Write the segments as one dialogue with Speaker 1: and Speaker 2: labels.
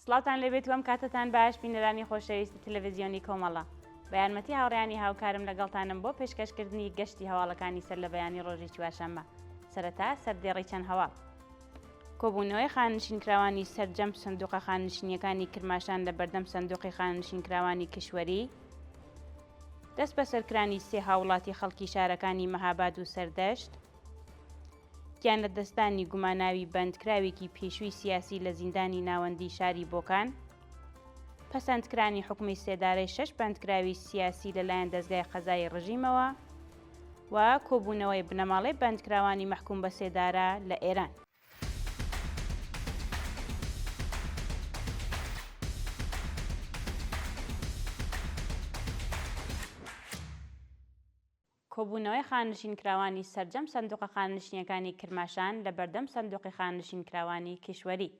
Speaker 1: سڵاوتان لێبێت و ئەم کاتەتان باش بینەرانی خۆشەویستی تەلەڤیزیۆنی کۆمەڵە. بە یارمەتی هاوڕێیانی هاوکارم لەگەڵتانم بۆ پێشکەشکردنی گەشتی هەواڵەکانی سەر لە بەیانی ڕۆژی چوارشەممە. سەرەتا سەردێڕی چەند هەواڵ. کۆبوونەوەی خانەنشینکراوانی سەرجەم سندوقە خانەنشینیەکانی کرماشان لە بەردەم سندوقی خانەنشینکراوانی کیشوەری، دەستبەسەرکرانی سێ هاوڵاتی خەڵکی شارەکانی مەهاباد و سەردەشت، گیانلەدەستدانی گوماناوی بەندکراوێکی پێشووی سیاسی لە زیندانی ناوەندیی شاری بۆکان، پەسەندکرانی حوکمی سێدارەی شەش بەندکراوی سیاسی لەلایەن دەزگای قەزایی ڕژیمەوە و کۆبوونەوەی بنەماڵەی بەندکراوانی مەحکووم بە سێدارە لە ئێران. کۆبوونەوەی خانەنشینکراوانی سەرجەم سەندوقە خانەنشینیەکانی کرماشان لە بەردەم سەندوقی خانەنشینکراوانی کیشوەری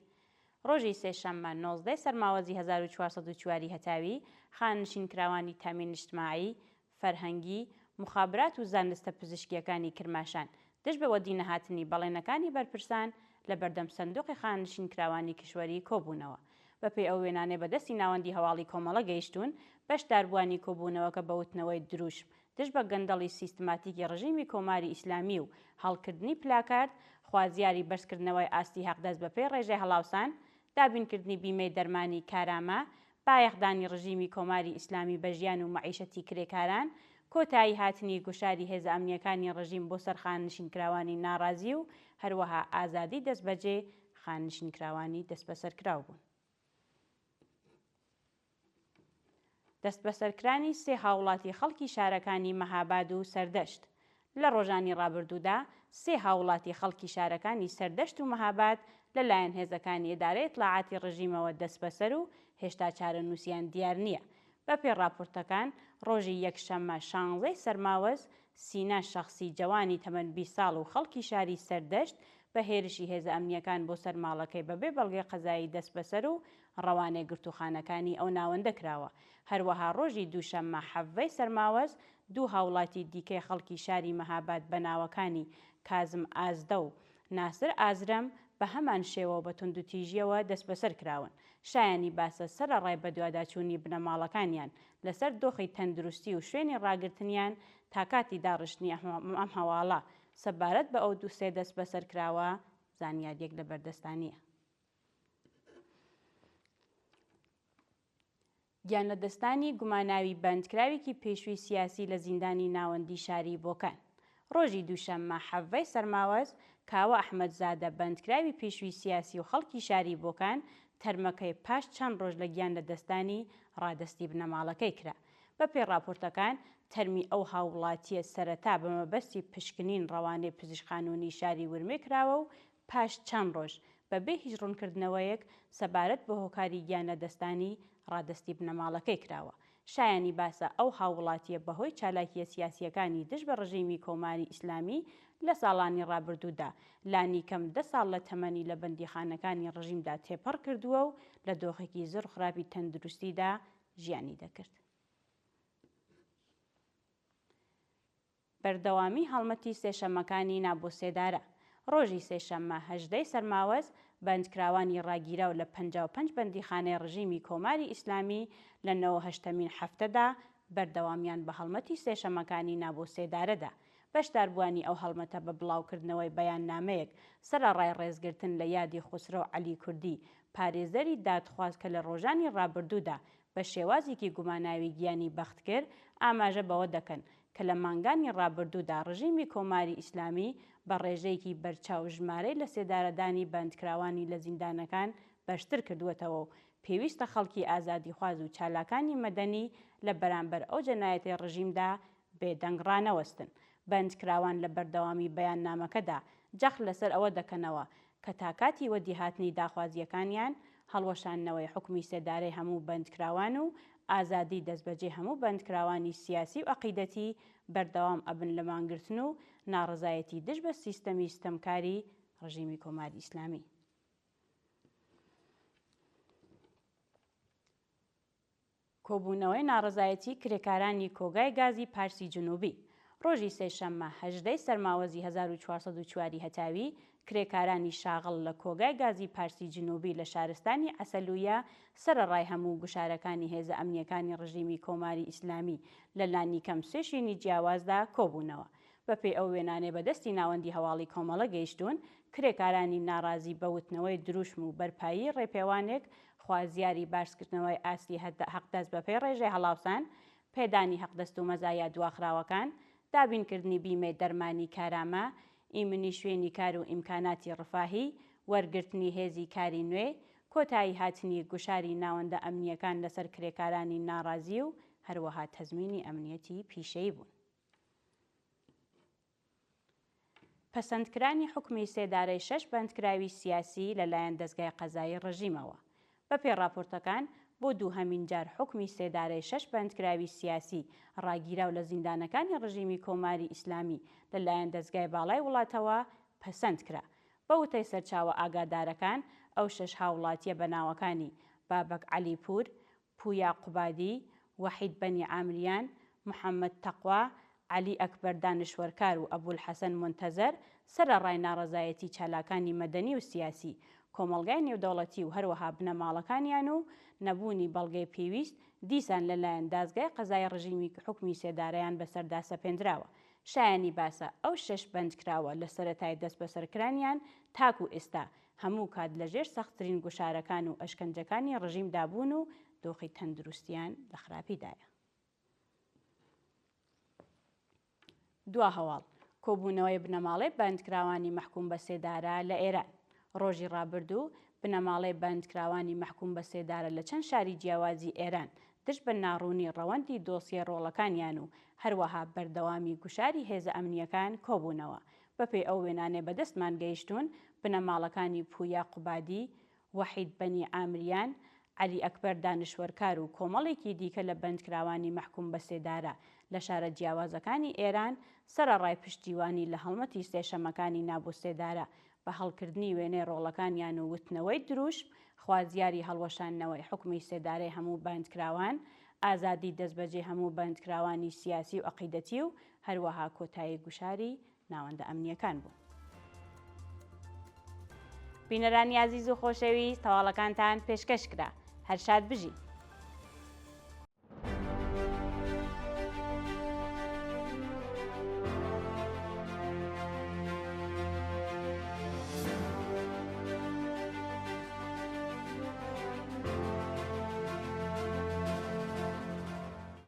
Speaker 1: ڕۆژی سێشەممە 19 سەرماوەزی 1404 ی هەتاوی خانەنشینکراوانی تامین اجتماعی، فەرهەنگی، موخابرات و زانستە پزیشکییەکانی کرماشان دژ بە وەدینەهاتنی بەڵێنەکانی بەرپرسان لە بەردەم سەندوقی خانەنشینکراوانی کیشوەری کۆبوونەوە. بەپێی ئەو وێنانەی بە دەستی ناوەندی هەواڵی کۆمەڵە گەیشتوون، بەشداربووانی کۆبوونەوەکە بە وتنەوەی دروشم دژ بە گەندەڵی سیستماتیکی ڕژیمی کۆماری ئیسلامی و هەڵکردنی پلاکارد خوازیاری بەرزکردنەوەی ئاستی هەقدەست بەپێی ڕێژەی هەڵاوسان، دابینکردنی بیمەی دەرمانی کارامە، بایەخدانی ڕژیمی کۆماری ئیسلامی بە ژیان و مەعیشەتی کرێکاران، کۆتایی هاتنی گوشاری هێزە ئەمنییەکانی ڕژیم بۆ سەر خانەنشینکراوانی ناڕازی و هەروەها ئازادی دەستبەجێ خانەنشینکراوانی دەستبەسەرکراو بوون. دەستبەسەرکرانی سێ هاووڵاتی خەڵکی شارەکانی مەهاباد و سەردەشت لە ڕۆژانی ڕابردوودا سێ هاووڵاتی خەڵکی شارەکانی سەردەشت و مەهاباد لە لایەن هێزەکانی ئیدارەی ئیتڵاعاتی ڕژیمەوە دەستبەسەر و هێشتا چارەنووسیان دیار نییە. بەپێی ڕاپۆرتەکان ڕۆژی یەکشەممە شانزەی سەرماوەز سینا شەخسی جەوانی تەمەن 20 ساڵ و خەڵکی شاری سەردەشت بە هێرشی هێزە ئەمنییەکان بۆ سەر ماڵەکەی بەبێ بەڵگەی قەزایی دەستبەسەر و ڕەوانەی گرتووخانەکانی ئەو ناوەندە کراوە. هەروەها ڕۆژی دووشەممە حەڤەی سەرماوەز دوو هاوڵاتی دیکەی خەڵکی شاری مەهاباد بە ناوەکانی کازم ئازدە و ناسر ئازرەم بە هەمان شێوە و بە توندوتیژییەوە دەستبەسەر کراون. شایانی باسە سەرەڕای بەدواداچوونی بنەماڵەکانیان لەسەر دۆخی تەندروستی و شوێنی ڕاگرتنیان تا کاتی داڕشتنی ئەم هەواڵە سەبارەت بە ئەو دوو سێ دەستبەسەرکراوە زانیارییەک لەبەردەستا نییە. گیانلەدەستدانی گوماناوی بەندکراوێکی پێشووی سیاسی لە زیندانی ناوەندی شاری بۆکان. ڕۆژی دووشەممە حەڤەی سەرماوەز، کاوە ئەحمەدزادە بەندکراوی پێشووی سیاسی و خەڵکی شاری بۆکان، تەرمەکەی پاش چەند ڕۆژ لە گیانلەدەستدانی ڕادەستی بنەماڵەکەی کرا. بەپێی ڕاپۆرتەکان، تەرمی ئەو هاووڵاتییە سەرەتا بە مەبەستی پشکنین ڕەوانەی پزیشقانوونیی شاری ورمێ کراوە و پاش چەند ڕۆژ، بەبێ هیچ ڕوونکردنەوەیەک سەبارەت بە هۆکاری گیانلەدەستدانی، ڕادەستی بنەماڵەکەی کراوە. شایانی باسە ئەو هاووڵاتییە بەهۆی چالاکییە سیاسییەکانی دژ بە ڕژیمی کۆماری ئیسلامی لە ساڵانی ڕابردوودا، لانیکەم دە ساڵ لە تەمەنی لە بەندیخانەکانی ڕژیمدا تێپەڕ کردووە و لە دۆخێکی زۆر خراپی تەندروستیدا ژیانی دەکرد. بەردەوامی هەڵمەتی سێشەممەکانی نا بۆ سێدارە. ڕۆژی سێشەممە 18 ی سەرماوەز، بەندکراوانی ڕاگیراو لە 55 بەندیخانەی ڕژیمی کۆماری ئیسلامی لە نەوەهەشتەمین هەفتەدا بەردەوامیان بە هەڵمەتی سێشەمەکانی نا بۆ سێدارە دا. بەشداربووانی ئەو هەڵمەتە بە بڵاوکردنەوەی بەیاننامەیەک سەرەڕای ڕێزگرتن لە یادی خوسرەو عەلی کوردی پارێزەری دادخواز کە لە ڕۆژانی ڕابردوودا بە شێوازێکی گوماناوی گیانی بەخت کرد، ئاماژە بەوە دەکەن کە لە مانگانی ڕابردوودا ڕژیمی کۆماری ئیسلامی بە ڕێژەیەکی بەرچاو ژمارەی لەسێدارەدانی بەندکراوانی لە زیندانەکان بەرزتر کردووەتەوە و پێویستە خەڵکی ئازادیخواز و چالاکانی مەدەنی لە بەرامبەر ئەو جەنایەتەی ڕژیمدا بێدەنگ ڕانەوەستن. بەندکراوان لە بەردەوامی بەیاننامەکەدا جەخت لەسەر ئەوە دەکەنەوە کە تا کاتی وەدیهاتنی داخوازییەکانیان، هەڵوەشاندنەوەی حوکمی سێدارەی هەموو بەندکراوان و ئازادیی دەستبەجێ هەموو بەندکراوانی سیاسی و عەقیدەتی، بەردەوام ئەبن لە مانگرتن و ناڕەزایەتی دژ بە سیستەمی ستەمکاری ڕژیمی کۆماری ئیسلامی. کۆبوونەوەی ناڕەزایەتی کرێکارانی کۆگای گازی پارسی جنوبی ڕۆژی سێشەممە 18 ی سەرماوەزی 1404 ی هەتاوی. کرێکارانی شاغڵ لە کۆگای گازی پارسی جنوبی لە شارستانی عەسەلویە سەرەڕای هەموو گوشارەکانی هێزە ئەمنییەکانی ڕژیمی کۆماری ئیسلامی لە لانیکەم سێ شوێنی جیاوازدا کۆبوونەوە. بەپێی ئەو وێنانەی بە دەستی ناوەندی هەواڵی کۆمەڵە گەیشتوون، کرێکارانی ناڕازی بە وتنەوەی دروشم و بەرپایی ڕێپێوانێک خوازیاری بارزکردنەوەی ئاستی حەقدەست بەپێی ڕێژەی هەڵاوسان، پێدانی حەقدەست و مەزایا دواخراوەکان، دابینکردنی بیمەی دەرمانی کارامە، ئیمنی شوێنی کار و ئیمکاناتی ڕفاهی، وەرگرتنی هێزی کاری نوێ، کۆتایی هاتنی گوشاری ناوەندە ئەمنییەکان لەسەر کرێکارانی ناڕازی و هەروەها تەزمینی ئەمنیەتی پیشەیی بوون. پەسەندکرانی حوکمی سێدارەی شەش بەندکراوی سیاسی لە لایەن دەزگای قەزایی ڕژیمەوە. بە پێی ڕاپۆرتەکان، بۆ دووهەمین جار حوکمی سێدارەی شەش بەندکراوی سیاسی ڕاگیراو لە زیندانەکانی ڕژیمی کۆماری ئیسلامی لە لایەن دەزگای باڵای وڵاتەوە پەسەند کرا. بە وتەی سەرچاوە ئاگادارەکان، ئەو شەش هاووڵاتییە بە ناوەکانی، بابەک عەلیپوور، پویا قوبادی، وەحید بەنی عامریان، محەمەد تەقوا، عەلی ئەکبەر دانشوەرکار و ئەبولحەسەن مونتەزەر، سەرەڕای ناڕەزایەتی چالاکانی مەدەنی و سیاسی، کۆمەڵگای نێودەوڵەتی و هەروەها بنەماڵەکانیان و نەبوونی بەڵگەی پێویست، دیسان لە لایەن دادگای قەزای ڕژیمی حوکمی سێدارەیان بەسەردا سەپێندراوە. شایانی باسە ئەو شەش بەندکراوە لە سەرەتای دەستبەسەرکرانیان تاکوو ئێستا هەموو کات لە ژێر سەختترین گوشارەکان و ئەشکەنجەکانی ڕژیمدا بوون و دۆخی تەندروستیان لە خراپیدایە. دوا هەواڵ، کۆبوونەوەی بنەماڵەی بەندکراوانی مەحکووم بە سێدارە لە ئێران. ڕۆژی ڕابردوو، بنەماڵەی بەندکراوانی مەحکووم بە سێدارە لە چەند شاری جیاوازی ئێران دژ بە ناڕوونی ڕەوەندی دۆسیەی ڕۆڵەکانیان و هەروەها بەردەوامی گوشاری هێزە ئەمنییەکان کۆبوونەوە. بەپێی ئەو وێنانەی بەدەستمان گەیشتوون، بنەماڵەکانی پویا قوبادی، وەحید بەنی عامریان، عەلی ئەکبەر دانشوەرکار و کۆمەڵێکی دیکە لە بەندکراوانی مەحکوم بە سێدارە لە شارە جیاوازەکانی ئێران، سەرەڕای پشتیوانی لە هەڵمەتی سێشەمەکانی نا بۆ سێدارە بە هەڵکردنی وێنەی ڕۆڵەکانیان و وتنەوەی دروشم خوازیاری هەڵوەشاندنەوەی حوکمی سێدارەی هەموو بەندکراوان، ئازادی دەستبەجێ هەموو بەندکراوانی سیاسی و عەقیدەتی و هەروەها کۆتایی گوشاری ناوەندە ئەمنییەکان بوون. بینەرانی ئازیز و خۆشەویست هەواڵەکانتان پێشکەش کرا. هەر شاد بژین.